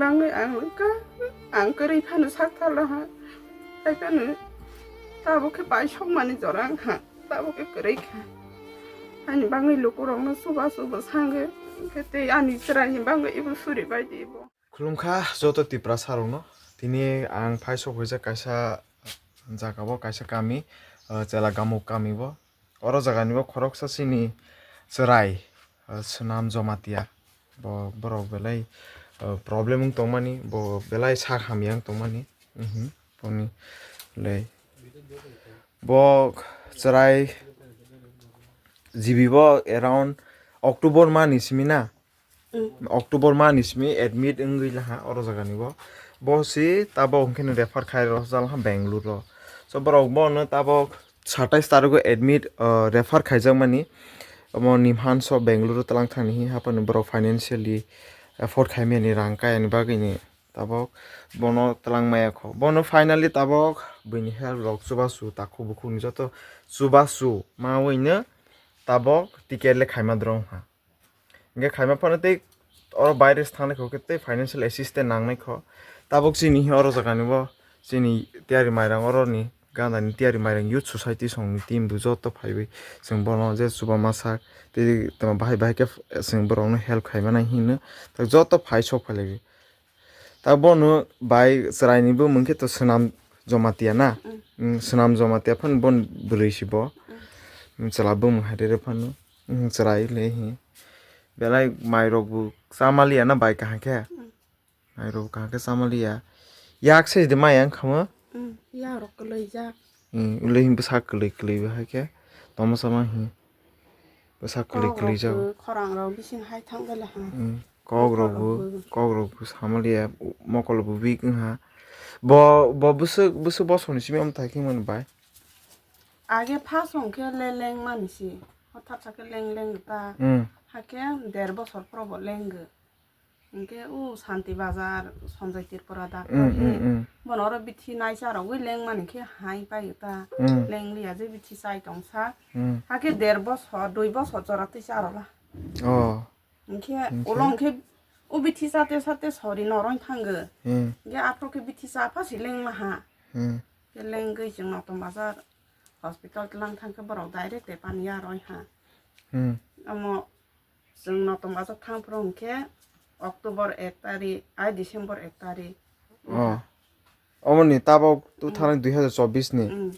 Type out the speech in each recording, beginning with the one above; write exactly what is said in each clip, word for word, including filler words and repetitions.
Bangwi ang wngkha, ang kwrwi phano sak tharla ha. Hai phano tabuk khe bai sokmani jora wngkha, tabuk khe kwrwi kha. Ani bangwi lukurokno chubachu bo sango, hwnkhe tei ani chwraini bangwi ibo suri bai di ibo. Khulumkha joto Tiprasa rokno. Tini ang phai sok phaijak kaisa jaga bo, kaisa kami, ah, Chelagamuk kami bo. Oro jagani bo khoroksa chini chwrai, ah, Swnam Jomatia. Bo borok belai, ah, problem wng tongmani, bo belai sak hamya wng tongmani. Mhm, boni le. Bo chwrai G B bo around October mani simi na. Mm. October mani simi admit wngwi laha oro jagani bo. Bo si tabok hwnkhe no refer khai rw jal ha Bangalore ro. So borok bono tabok satais tarigo admit, uh, refer khaijakmani. Omo Nimhans o Bangalore o twlang thani hi haphano borok financially afford khaimani rang kayani bagwini tabok bono twlang maya kho. Bono finally tabok buini help rok chubachu takhuk bukhukni joto chubachu mawino tabok ticket le khaima drong ha. Hingke khaima phano tei oro baire se thangnai kho khe tei financial assistance nangnai kho. Tabok chini hi oro jagani bo chini tiyari mairang oroni gandani tiyari mairang youth society songni team bo joto phaiwi chwng bono je chuba masa tei tamo bahai bahai khe chwng borokno help khaimani hino. Tak joto phai sok phailaiwi. Ta bono bai chwraini bumung khe to Swnam Jomatia na? Mm. Mm, Swnam Jomatia phano bon bwrwi si bo. Mm. Mm, chwla bumung hai rw phano. Mm, chwrai le hi. Belai mai rok bo chama liya na bai kaham khe? Mm. Mai rok kaham khe chama liya. Yak se de mai ang khamo? Mm, yak rok kwlwi jak. Mm, ulai hi bwsa kwlwi kwlwi bo hai khe. Tamo sama hi. Bwsa kwlwi kwlwi jago. Kok rok bo, khorang rok bising hai thang bele ha. Mm, kok rok bo, kok rok bo samaliya, mokol bo weak wngha. Bo, bo bwswk, bwswk bosor ni simi omo thai khe mani bai. Age first hwnkhe le leng mani si, hothat sa khe leng leng ta. Mm. Hakhe der bosor phoro bo leng go. Hingke o Santi Bazar, Sanjay Tripura doctor Mm, he, mm, mm. Bono oro bithi naisa rogwi lengmani khe hai pai ta, Mm. Lengliya je bithi chai tongsa. Mm. Hakhe der bosor, dui bosor jora twi cha rwla. Oh. Hingke Hingke? Ulo hingke o bithi chate chate sori noroi thango. Mm. Hingke aphuru khe bithi cha pha si lengma ha. Mm. Khe lengwi chwng Notong Bazar hospital tlang thangkhe borok direct tepani ya roi ha. Mm. Omo Chwng Notong Bazar thang phuru hwnkhe October ek tarik, ai December ek tarik. Oh. Omoni tabok tu Mm. thani dui hazar chobbish ni. Mm.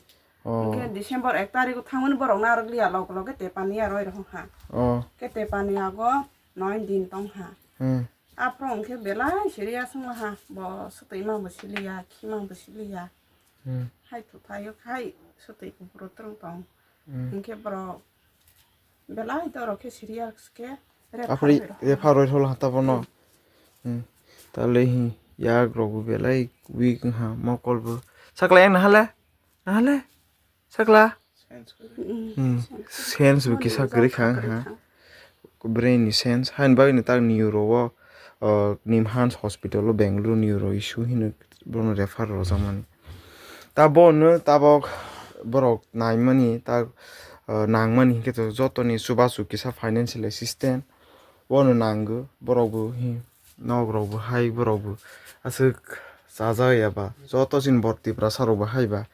Oh. Hwnkhe December ek tarik o thangmani borok narwk liya log loge tepani ya roi rw ha. Oh. Khe tepani yago noi din tong ha. Hmm. Aphuru hwnkhe belai serious wngma ha. Bo swtwi ma bo siliya, khi ma bo siliya. Hmm. Hai thuthaio khai swtwi kuphuru twrwng tong. Hmm. Hwnkhe borok belai dorok khe serious khe refer Aphuru rwi rw refer rwi rw hata bono. Hmm. Hmm. Tale hi yak rok bo belai weak wngha mokol bo. Sakla yang nahale? Nahale? Sakla? Sense kwrwi. Hmm. Hmm. Sense. Sense bo kisa kwrwi kha wngha. Kwrwi kha. Brain ni sense. Haini bagwi ni tak neuro o, o, Nimhans hospital o Bangalore neuro issue hino bono refer rwjakmani. Ta bono tabok borok naimani ta, o, nangmani hinkhe to jotoni chubachu kisa financial assistance bono nango borok bo hi. Nok rok bo hai borok bo aswk chajak ya ba, joto chini bor Tiprasa rok bo hai ba.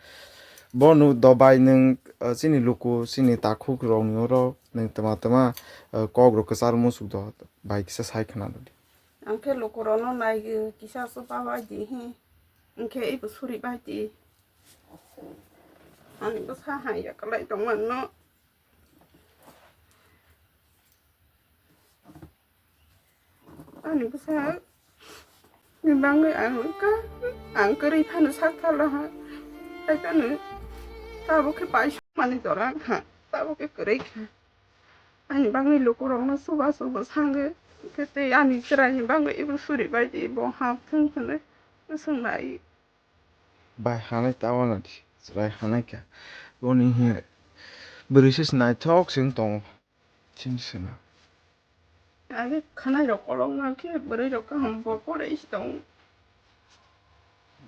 Bono dobai nwng, ah, chini luku, chini takhuk rok ni oro nwng twma twma, ah, kok rok kwchar muchuk do bai kisa sai khwna rwdi. Ang khe luku rok no nai kisa chuba bai di hi, hwnkhe ibo suri bai di. Ani bwsa hai ya kwlai tong mano. Ani bwsa ni bangwi ang wngkha, ang kwrwi phano sak tharla ha. Hai phano tabuk khe paisa mani jora wngkha, tabuk khe kwrwi kha. Ani bangwi lukurokno chuba chubo sango, khe tei ani chwraini bangwi ibo suri bai di, bo hap thung hwnwi swng lai. Bai hanai ta wana di, chwrai hanai kha. Boni hi bwrwi se naithok se wng tongo. Chini sina. Age khwnai rok kolok ma khe bwrwi rok kaham bo pore isi tong.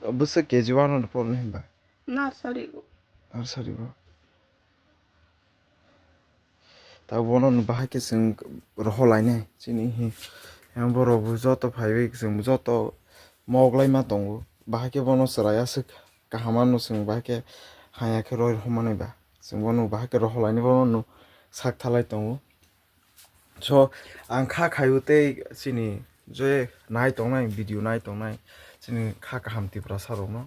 Bwswk K G one no porno himba? Nursery o. Nursery o. Ta bono no bahai khe chwng rohor lainai chini hi. Yang borok bo joto phaiwi chwng bo joto moglai ma tongo. Bahai khe bono chwrai aswk kaham ano chwng bahai khe haya khe roi rwmani ba. Chwng bono bahai khe rohor laini bono no sak thalai tongo. So, ang kha khaio tei chini je nai tongnai, video nai tongnai, chini kha kaham Tiprasa rokno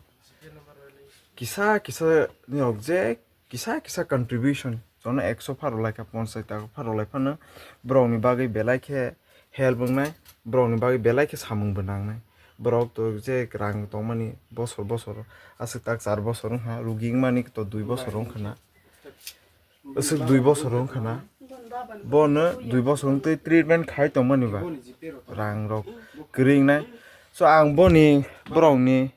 kisa kisa ni rok je kisa kisa contribution, jono ekso pharo lai kha, ponchas taka pharo lai phano borokni bagwi belai khe help wngnai, borokni bagwi belai khe samung bo nangnai. Borok to je rang tongmani bosor bosor, aswk tak char bosor wngkha, rugi wngmani to dui bosor wngkha na. Aswk dui bosor wngkha na. Bono dui bosor wng twi treatment khai tongmani ba rang rok kwrwi wngnai. So ang boni borokni,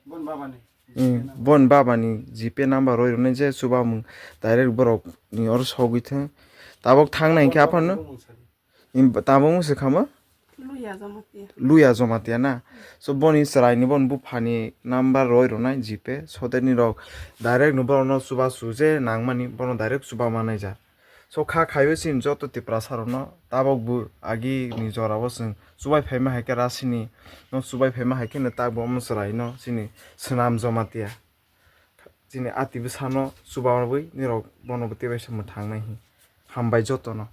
mm, boni babani GPay number roi rwnai je chubamung direct borokni oro sogwi thang. Tabok thangnai hinkhe aphano. Im, tabuk wngse khama? Luya Jamatia. Luya Jamatia na? So boni chwraini, boni buphani number roi rwnai GPay. So tei nirok direct no borokno chubachu je nangmani, bono direct chuba manai ja. So kha khaio chini joto Tiprasa rokno tabuk bo agi ni jora o chwng chubai phaima hai khe rasini no chubai phaima hai khe no tabuk omo chwraino chini Swnam Jamatia. Chini ati bwsano chubawi nirok bono bo tebaisa mwthangnai hi. Hambai jotono.